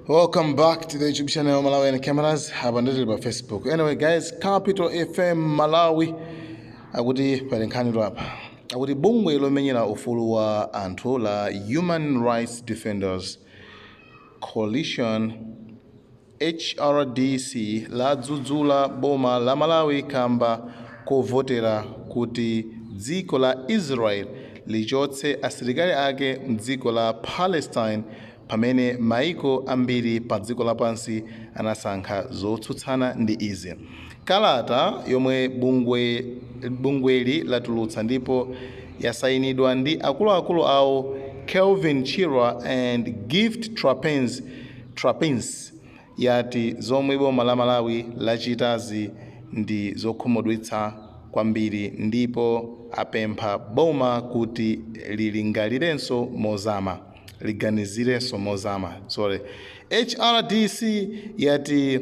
Welcome back to the YouTube channel Malawi and Cameras. Apa ndili pa Facebook. Anyway guys, Capital FM Malawi akuti pali nkhani apa. Akuti bungwe lomenyera ufulu wa anthu la Human Rights Defenders Coalition, HRDC, ladzudzula boma la Malawi kamba kovotera kuti dziko la Israel lichotse asilikali ake mdziko la Palestine, pamene maiko ambiri pa dziko lapansi anasankha zotsutsana ndi izi. Kalata yomwe bungweli latulutsa ndipo yasayinidwa ndi akuluakulu awo Kelvin Chirwa and Gift Trapence yati zomwe boma la Malawi lachitazi ndi zokhumudwitsa kwambiri, ndipo apempha boma kuti lilingalirenso mozama, liganizirenso mozama, sorry. HRDC yati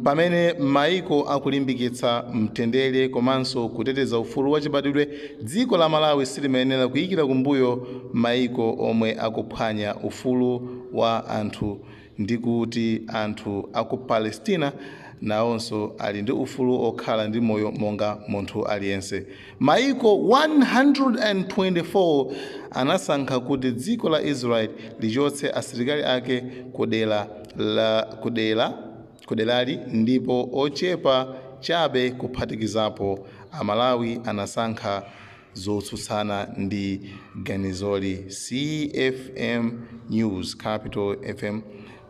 pamene maiko akulimbikitsa mtendere komanso kuteteza ufulu wachibadwidwe, dziko la Malawi silimayenera kuyikira kumbuyo maiko omwe akuphwanya ufulu wa anthu, ndi kuti anthu aku Palestina nawonso ali ndi ufulu okhala ndi moyo monga munthu aliyense. Maiko 124 anasankha kuti dziko la Israel lichotse asilikali ake kudera la kudera kuderali, ndipo ochepa chabe, kuphatikizapo Amalawi, anasankha zotsutsana ndi ganizoli. CFM News, Capital FM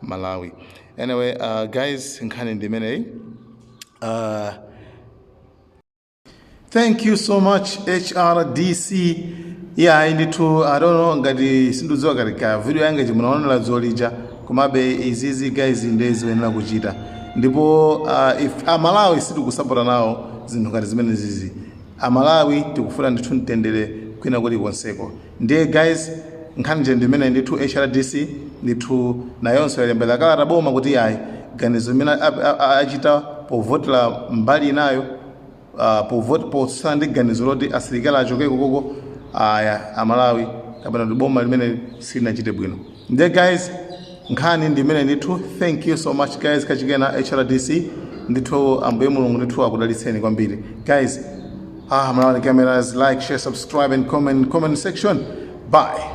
Malawi. Anyway, guys, nkhani ndi imeneyi. Thank you so much, HRDC. Yeah, ndithu, I don't know ngati, sindidziwa ngati ka video yanga chimunaonera zolija, komabe izizi guys ndizoyenera kuchita. Ndipo if Amalawi sitikusapota nawo zinthu ngati zimene zizi. Amalawi tikufuna ndithu mtendere kwina kulikonseko. Ndiye guys, nkhani ndimene ndithu HRDC ndithu nayonso yalembera kalata boma kuti ayi, ganizo limene achita povotera mbali inayo, potsutsana ndi ganizo loti asilikali achoke kukoko, aya Amalawi kapena kuti boma limene silinachite bwino. Ndiye guys, nkhani ndimene ndithu. Thank you so much guys, kachikena HRDC ndithu. Ambuye Mulungu ndithu akudalitseni kwambiri guys. Ah, Malawi Cameras, like, share, subscribe and comment, comment section. Bye.